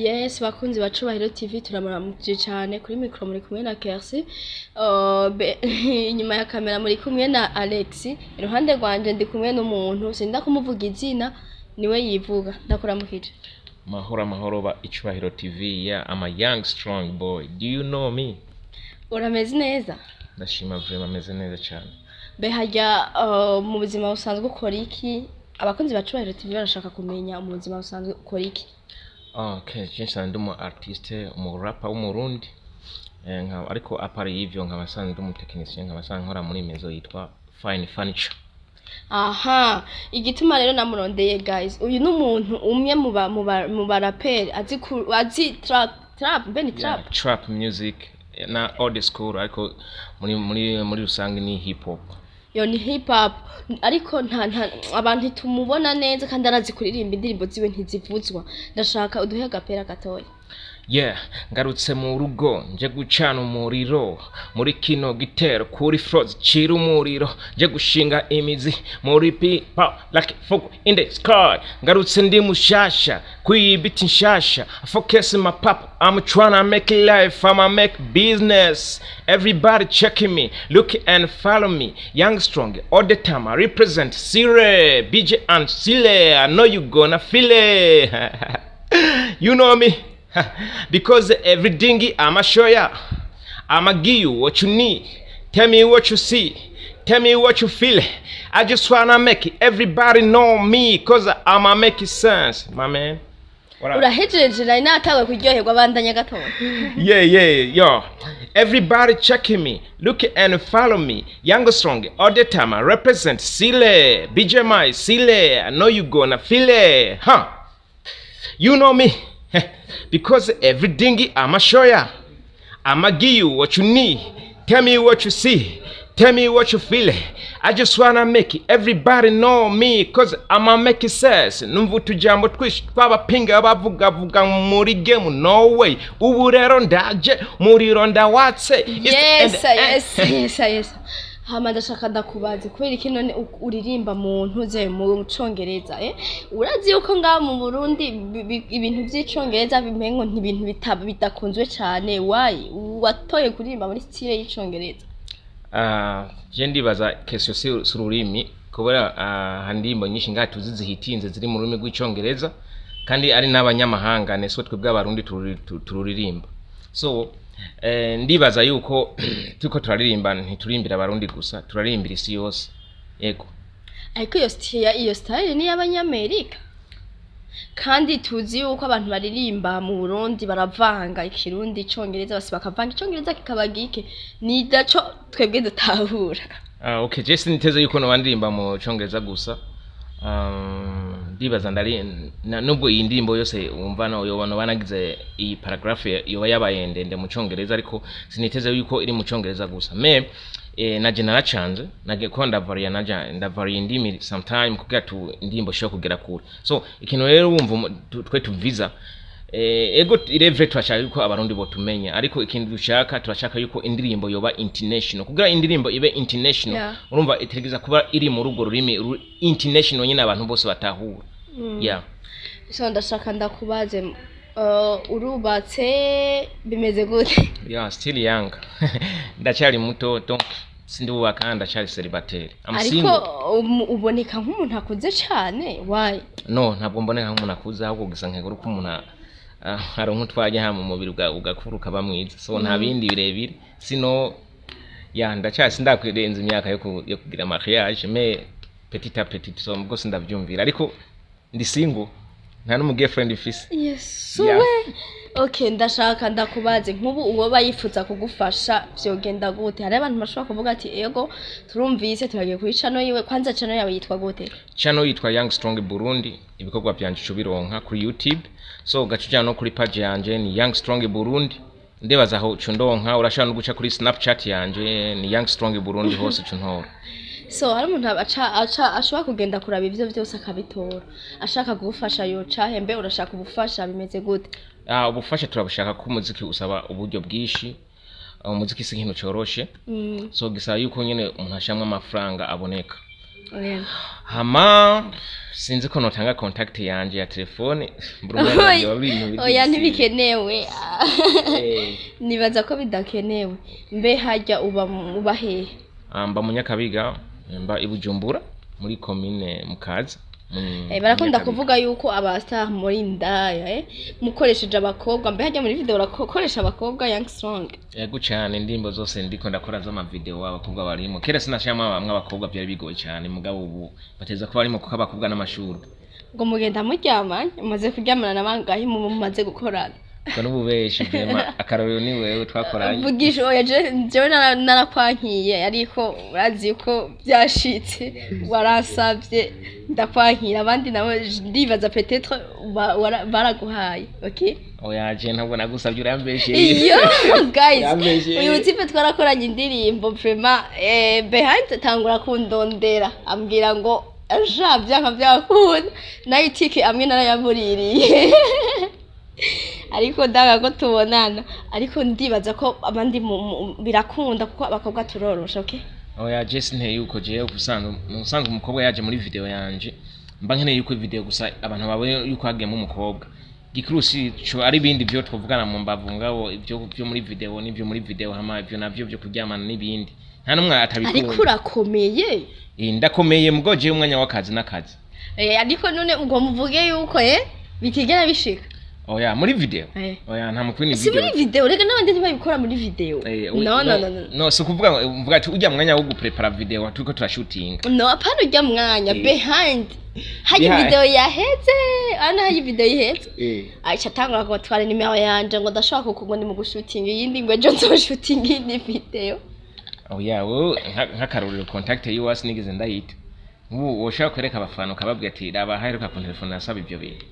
Yes, bakunzi ba Cubahiro TV, turamuramukije cyane. Kuri micro muri kumwe na Kersi, inyuma ya kamera muri kumwe na Alex. Iruhande rwanje ndi kumwe n'umuntu sinda kumuvuga izina, niwe yivuga. Ndakuramukije. Mahoro, amahoro ba Icubahiro TV. Yeah, I'm a young strong boy. Do you know me? Urameze neza? Ndashima vraiment, ameze neza cyane. Mbe harya mu buzima busanzwe ukora iki? Abakunzi ba Cubahiro TV barashaka kumenya, mu buzima busanzwe ukora iki? Okay, je nsanzwe ndi umu artiste, umu rapper w'Umurundi. Ariko à part y'ivyo, nkaba nsanzwe ndi umu technicien, nkaba nsanzwe nkora muri maison yitwa Fine Furniture. Aha, igituma rero namurondeye, guys, uyu ni umuntu umwe mu baraperi azi trap, mbe ni trap? Yeah, trap music na old school, ariko muri rusange ni hip hop. Yo, ni hip hop, ariko nta abantu tumubona neza kandi arazi kuririmba, indirimbo ziwe ntizivuzwa. Ndashaka uduhe agapera gatoya. Yeah, ngarutse mu rugo nje gucana umuriro muri kino gitero, kuri flow zicira umuriro, nje gushinga imizi muri people like fog in the sky. Ngarutse ndi mushasha kwiyi biti nshasha, focus my pop, I'm trying to make life, I'ma make business. Everybody checking me, look and follow me. Young strong all the time, I represent Sire BJ and Sile. I know you gonna feel it. You know me, because everything I'ma show ya, I'ma give you what you need. Tell me what you see, tell me what you feel. I just wanna make it everybody know me, 'cause I'ma make it sense, my man. What up? Urahejeje? Nari natawe kuryoherwa, bandanya gatoya. Yeah, yo. Everybody checking me, look and follow me. Young strong all the time, I represent Sile, BJMI, Sile. I know you gonna feel it, huh? You know me, because everything I'ma show ya. I'ma give you what you need. Tell me what you see. Tell me what you feel. I just wanna make it everybody know me, 'cause I'ma make it sense. Numva utujambo twinshi tw'abapinga bavugavuga muri game, no way. Ubu rero ndaje, muriro ndawatse. It's Yes. Yes, hama ndashaka ndakubaze, kubera iki none uririmba mu ntuze mu Congereza? Urazi yuko ngaha mu Burundi ibintu vy'Icongereza bimengo ntibintu bidakunzwe cane. Why watoye kuririmba muri style y'Icongereza? Ah, je ndibaza question si ururimi, kubera hari indirimbo nyinshi ngaha tuzi zihitinze ziri mu rurimi rw'Icongereza, kandi ari n'abanyamahanga, neswe twebwe Abarundi tururirimba. So ndibaza yuko turiko turaririmba, ntiturimbira Abarundi gusa, turarimbira isi yose, yego. Ariko iyo style ni iy'Abanyamerika, kandi tuzi yuko abantu baririmba mu Burundi baravanga Ikirundi, Icongereza, basi bakavanga Icongereza kikaba gike, ni naco twebwe dutahura. Ah, okay, je siniteze yuko noba ndirimba mu Congereza gusa. Ndibaza ndari nubwo iyi ndirimbo yose wumva no yoba noba nagize iyi paragraphe yoba yabaye ndende mu Congereza, ariko siniteze yuko iri mu Congereza gusa. Mais naje naracanze, nage ko ndavaria, naje ndavaria indimi sometime kugira tu indirimbo ishobora kugera kure. So ikintu rero wumva twe tuviza, ego, irevre turashaka yuko Abarundi botumenya, ariko ikintu dushaka, turashaka yuko indirimbo yoba international. Kugira indirimbo ibe international, urumva itegereza kuba iri muri urwo rurimi international nyine, abantu bose batahura, yeah. So ndashaka ndakubaze, urubatse, bimeze gute? Yeah, still young, ndacyari muto, donc sindubaka, ndacyari célibataire. I'm Ariko single. uboneka nk'umuntu akuze cane, why? No, ntabwo mboneka nk'umuntu akuze, ahubwo gusa nkegura uko umuntu aronka utwajya hama umubiri ugakura ukaba mwiza. So nta bindi birebire, sino ya ndacyari, sindakwirenza imyaka yo kugira mariage, mais petit à petit. So rwose ndavyumvira, ariko ndi single, nta n'umu girlfriend mfise. Yesu! Yeah. We, okay, ndashaka ndakubaze, nk'ubu uwo yifuza kugufasha vyogenda gute? Hari abantu bashobora kuvuga ati: "Ego, turumvise, turagiye kuri channel yiwe." Kwanza channel yawe yitwa gute? Channel yitwa Young Strong Burundi. Ibikorwa byanje uca ubironka kuri YouTube, so ugaca ujana no kuri page yanje, ni Young Strong Burundi. Ndibaza aho uca undonka. Urashobora no guca kuri Snapchat yanje, ni Young Strong Burundi, hose uca untora. So hari umuntu aca ashobora kugenda kuraba ivyo vyose akabitora, ashaka kugufasha yoca hembe? Urashaka ubufasha, bimeze gute? Ah, ubufasha turabushaka, ko umuziki usaba uburyo bwinshi. Umuziki si ikintu coroshe. So gisaba yuko nyene umuntu ashiramwo amafaranga aboneka. Hama sinzi ko notanga contact yanje ya telefone, mbura umwanya wanje wa bintu biri Oya, difficile. ntibikenewe. Nibaza ko bidakenewe. Mbe harya uba hehe? Ah, mba mu Nyakabiga, mba i Bujumbura muri komine Mukaza. Barakunda Nyakabiga. kuvuga yuko aba star muri indaya, mukoresheje abakobwa. Mbe harya muri video urakoresha abakobwa, Young Strong? Yego cyane, indirimbo zose ndiko ndakora z'amavideo abakobwa barimo. Kera sinashiramo bamwe abakobwa, byari bigoye cyane, mugabo ubu bateza kuba barimo kuko abakobwa n'amashuri. Ngo mugenda muryamanye? Mumaze kuryamana na bangahe mu mumaze gukorana? Ubwo n'ububeshi vraiment, akarorero ni wewe twakoranye. Vugisha. Oya, jewe narakwankiye, ariko urazi ko byashitse, warasabye ndakwankira. Abandi nabo ndibaza peut-être baraguhaye, okay? Oya, je ntabwo nagusabye, urambeshe. Iyo guys, Yambeshe. uyu type twarakoranye indirimbo vraiment, behind atangura kundondera, ambwira ngo ja byanka byakunda, nayo itike amwe narayamuririye, ariko ndanga ko tubonana. Ariko ndibaza ko abandi birakunda kuko abakobwa turorosha, okay? Oya, je sinteye yuko jewe ubusanzwe mu busanzwe umukobwa yaje muri video yanje, mba nkeneye yuko video gusa abantu babone yuko hagiyemo umukobwa. Gikuru si co, ari ibindi byo twavugana mu mbavu, ngabo ibyo byo muri video n'ibyo muri video. Hama ibyo navyo byo kuryamana n'ibindi, nta n'umwe atabikunda. Ariko urakomeye. Ndakomeye, mugabo jewe umwanya w'akazi n'akazi. Ariko none ubwo muvuge yuko bitigera bishika? Oya, muri video. Oya, nta mukuru ni Si video. muri video, rega n'abandi ntibabikora muri video. No, no, no, no. No, si ukuvuga ngo mvuga ati ujya mwanya wo guprepara video turiko turashutinga. No, apana ujya mwanya. Behind hari Behind. video yaheze, ana hari video iheze, aca atangura gutwara nimero yanje ngo ndashaka kuko ngo ndi mu gushutinga iyindi, ngo ejo nzoshutinga iyindi video. Oya, wowe nk'akarorero contact yiwasi nigeze ndayita, ubu woshaka kwereka abafana ukababwira ati raba haheruka ku telefone asaba ibyo bintu.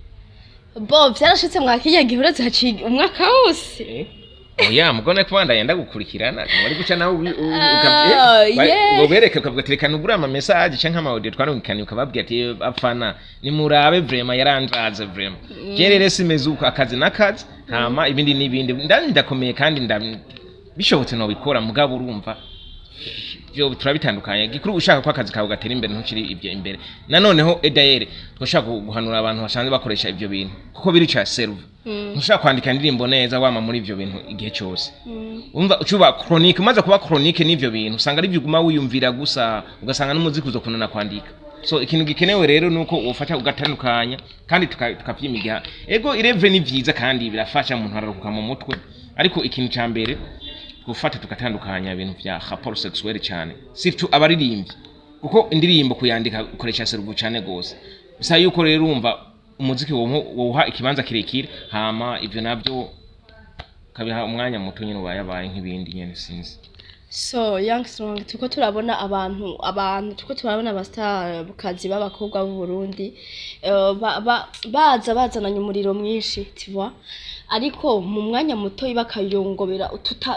Bo vyarashitse mwakiriya gihe, uretse haciye umwaka wose. Oya, mugone kubandanya ndagukurikirana, wari guca nawe Ah, yeah. ngo bereke, ukavuga ati reka nugure ama message canke ama audio twarungikanye, ukababwira ati abafana nimurabe, vraiment yarandraze vraiment. Je rero simeze uko, akazi n'akazi, hama ibindi n'ibindi. Ndakomeye kandi bishobotse nobikora, mugabo urumva byo turabitandukanye. Gikuru ushaka ko akazi kawe gatera imbere, ntukiri ibyo imbere. Nanoneho edayere twashaka guhanura abantu basanzwe bakoresha ibyo bintu kuko birica cerveau. Ntushaka kwandika indirimbo neza wama muri ibyo bintu igihe cyose. Umva, ucuba chronique, umaze kuba chronique n'ivyo bintu, usanga ari byo uguma wiyumvira gusa, ugasanga n'umuziki uzokunana kwandika. So ikintu gikenewe rero nuko ufata ugatandukanya kandi tukavyimiga. Ego, ireve ni vyiza kandi birafasha, umuntu araruhuka mu mutwe, ariko ikintu ca mbere gufata tugatandukanya ibintu vya rapport sexuel cyane, surtout abaririmbyi, kuko indirimbo kuyandika ukoresha cerveau cyane gose. Bisa yuko rero urumva umuziki wowuha ikibanza kirekire, hama ivyo navyo kabiha umwanya muto nyene, ubayabaye nk'ibindi nyene, sinzi. So Young Strong, turiko turabona abantu turiko turabona abastar kazi b'abakobwa b'u Burundi, baza bazananye umuriro mwinshi, tu vois, ariko mu mwanya muto bakayongobera,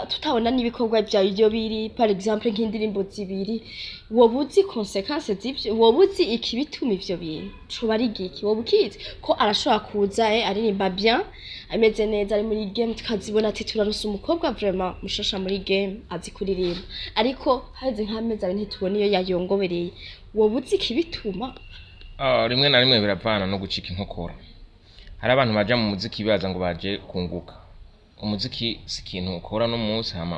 tutabona n'ibikorwa vyayo ivyo biri. Par exemple nk'indirimbo zibiri, woba uzi conséquences z'ivyo? Woba uzi ikibituma ivyo bintu? Coba ari igiki? Woba ukizi ko arashobora kuza, aririmba bien, ameze neza, ari muri game, tukazibona ati turarose umukobwa vraiment mushasha muri game, azi kuririmba, ariko haheze nk'amezi 2 ntitubona iyo yayongobereye. Woba uzi ikibituma? Ah, rimwe na rimwe biravana no gucika inkokora. Hari abantu baja mu muziki bibaza ngo baje kunguka. Umuziki si ikintu ukora no munsi hama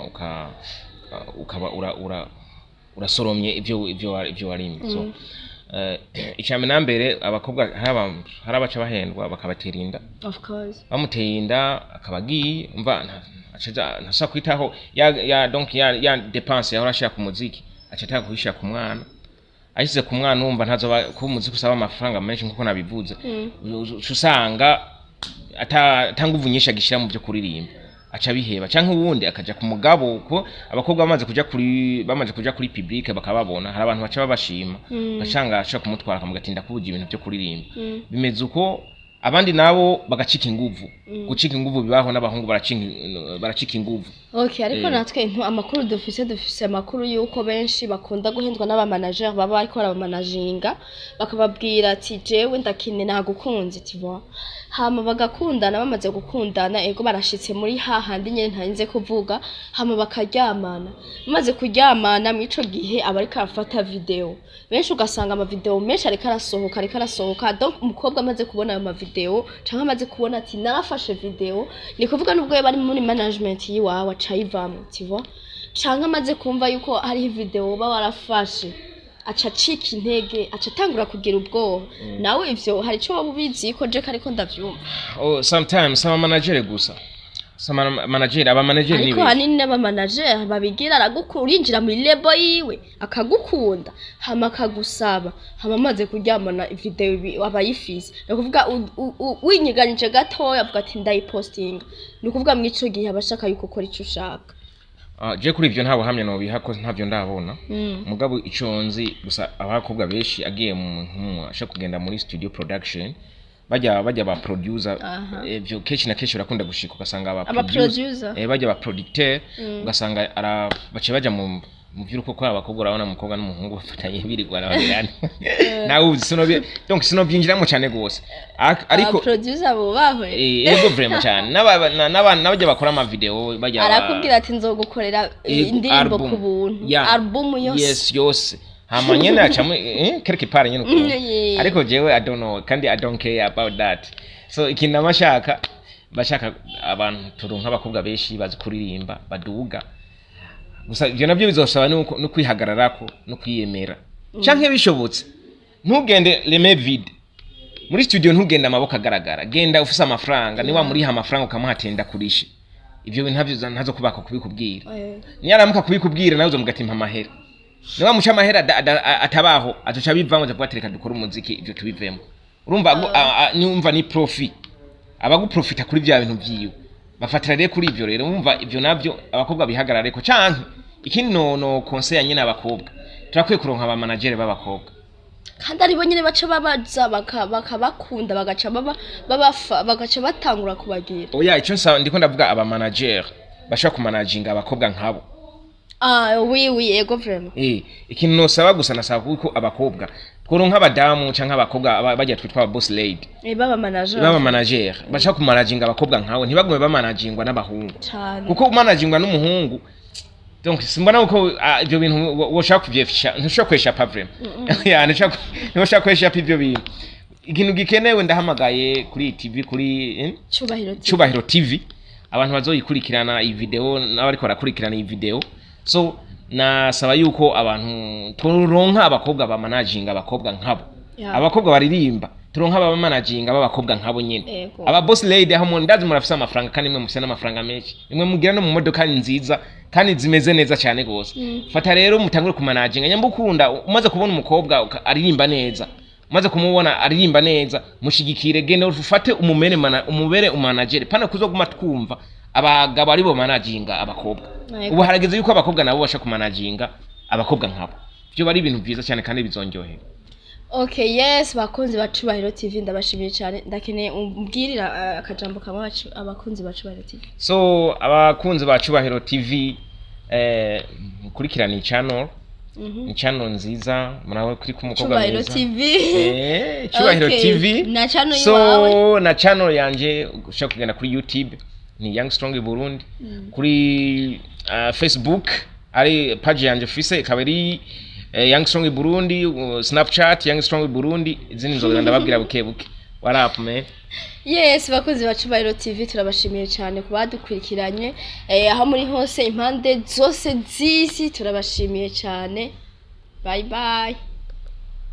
ukaba ura ura urasoromye ivyo warimye. So icambere na mbere, abakobwa hari abaca bahendwa bakabatera inda. Of course. Bamuteye inda akaba agiye, umva, aca ntashobora kwitaho ya donc ya dépense yahora ashira ku muziki, aca atanga kuyishira ku mwana. Ashyize ku mwana, wumva ntazoba kuba umuziki usaba amafaranga menshi nkuko nabivuze. Uca usanga ata nguvu nyinshi agishira mu byo kuririmba, aca biheba, canke uwundi akaja ku mugabo, ko abakobwa bamaze kuja kuri public bakababona, hari abantu baca babashima, bacanga ashobora kumutwara akamuga ati ndakubuja ibintu byo kuririmba. Bimeze uko. Abandi nabo bagacika inguvu. Gucika inguvu bibaho, n'abahungu baracika inguvu. Okay, ariko natwe amakuru dufise amakuru yuko benshi bakunda guhendwa n'aba manager baba bariko barabamanaginga, bakababwira ati: "Jewe ndakine, nagukunze," tu vois. Hama bagakundana, bamaze gukundana, ego, barashitse muri hahandi nyene ntarinze kuvuga, hama bakaryamana. Bamaze kuryamana, mw'ico gihe aba ariko arafata video. Benshi ugasanga ama video menshi ariko arasohoka, ariko arasohoka. Donc umukobwa amaze kubona ayo ma video, canke amaze kubona ati narafashe video, ni kuvuga nubwo yoba ari muri management yiwawe, aca ayivamwo, tu vois. Canke amaze kumva yuko hariho video uba warafashe, aca acika intege, aca atangura kugira ubwoba. Nawe ivyo hari ico woba ubizi ko je kariko ndavyumva? Oh, sometimes sama manager gusa, sama manager, aba manager ni Ariko benshi. Hanini n'aba manager babigira, aragukura, urinjira muri label yiwe, akagukunda, hama akagusaba, hama amaze kuryamana, video aba ayifise. Ni ukuvuga winyiganyije gatoya, avuga ati ndayipostinga. Ni ukuvuga mw'ico gihe aba ashaka yuko ukora ico ushaka. Ah, je kuri ivyo nta buhamya nobiha ko ntavyo ndabona. Mugabo ico nzi gusa, abakobwa benshi agiye mu nkumwa ashaka kugenda muri studio production, bajya ba producer, ivyo kenshi na kenshi urakunda gushika ugasanga aba Aba producer. Bajya ba producteur, ugasanga ara bace baja mu vy'uruko kwa abakobwa. Urabona umukobwa n'umuhungu bafatanye birirwa barabirana, nawe uzi sino donc sinovyinjiramo cyane gose. Ariko Aba producer bubahwe. Ego, vraiment cyane. N'abajya bakora ama video bajya Arakubwira ati nzogukorera indirimbo album. ku buntu, album yose. Yes, yose. Hama nyene acamwe quelque part nyene ukuntu. Ariko jewe I don't know, kandi I don't care about that. So ikintu namashaka, bashaka abantu turonka abakobwa benshi bazi kuririmba baduga. Gusa ivyo navyo bizosaba nuko no kwihagararako no kwiyemera, canke bishobotse ntugende les mains vides muri studio, ntugende amaboko agaragara, genda ufise amafaranga. Niba muriha amafaranga ukamuhatenda kurisha, ivyo bintu ntavyo ntazo kubaka kubikubwira. Niyaramuka kubikubwira, nawe uzomuga ati mpa amahera. Niba muca amahera atabaho, azoca abivamo, azavuga ati reka dukore umuziki, ivyo tubivemo. Urumva niumva ni profit, abaguprofita kuri vya bintu vyiwe, bafatira rero kuri ivyo. Rero urumva ivyo navyo abakobwa bihagarareko. Canke ikindi no conseil nyene, abakobwa turakwiye kuronka aba manager b'abakobwa. Kandi aribo nyine baca babaza bakabakunda, bagaca baba babafa, bagaca batangura kubagira. Oya, ico nsaba, ndiko ndavuga aba manager bashobora kumanaginga abakobwa nkabo. Ah oui oui, ego, vraiment. Ikintu nosaba gusa, nasaba kuko abakobwa tworonka abadamu canke abakobwa bajya twitwa aba boss lady, baba manager. Baba manager bashaka kumanaginga abakobwa nkawe, ntibagume bamanagingwa n'abahungu. Cyane. Kuko umanagingwa n'umuhungu, donc simbona uko ivyo bintu woshaka kuvyefisha, ntushobora kweshapa vraiment. Ya, ntushobora kweshapa ivyo bintu. Ikintu gikenewe, ndahamagaye kuri TV, kuri Cubahiro TV. Cubahiro TV, abantu bazoyikurikirana iyi video n'abariko barakurikirana iyi video, so nasaba yuko abantu turonka abakobwa bamanaginga abakobwa nkabo, abakobwa baririmba, turonka abamanaginga b'abakobwa nkabo nyene, aba boss lady. Aho mu ndazi murafise amafaranga, kandi mwe mufise n'amafaranga menshi, nimwe mugira no mu modoka nziza kandi zimeze neza cyane gose. Fata rero mutangure kumanaginga. Nyamba ukunda, umaze kubona umukobwa aririmba neza, umaze kumubona aririmba neza, mushigikire, genda ufate umumere mana, umubere umanagere, pana kuzoguma twumva abagabo aribo managinga abakobwa. Ubu harageze yuko abakobwa nabo basha kumanaginga abakobwa nkabo. Byo bari ibintu byiza cyane kandi bizonjohera. Okay, yes, bakunzi ba Cubahiro TV, ndabashimiye cyane. Ndakeneye umbwirira akajambo kamwe abakunzi ba Cubahiro TV. So abakunzi ba Cubahiro TV, mukurikirana iyi channel. Ni channel nziza, murawe kuri kumukobwa Cubahiro mwiza. TV. Cubahiro Okay. TV. Na channel So iwawe? na channel yanje ushobora kugenda kuri YouTube ni Young Strong Burundi, kuri Facebook ari page yanje fise ikaba ari Young Strong Burundi, Snapchat Young Strong Burundi. Izindi nzogenda ndababwira buke buke. What up, man? Yes, bakunzi ba Cubahiro TV, turabashimiye cyane ku badukurikiranye aho muri hose, impande zose z'isi, turabashimiye cyane. Bye bye.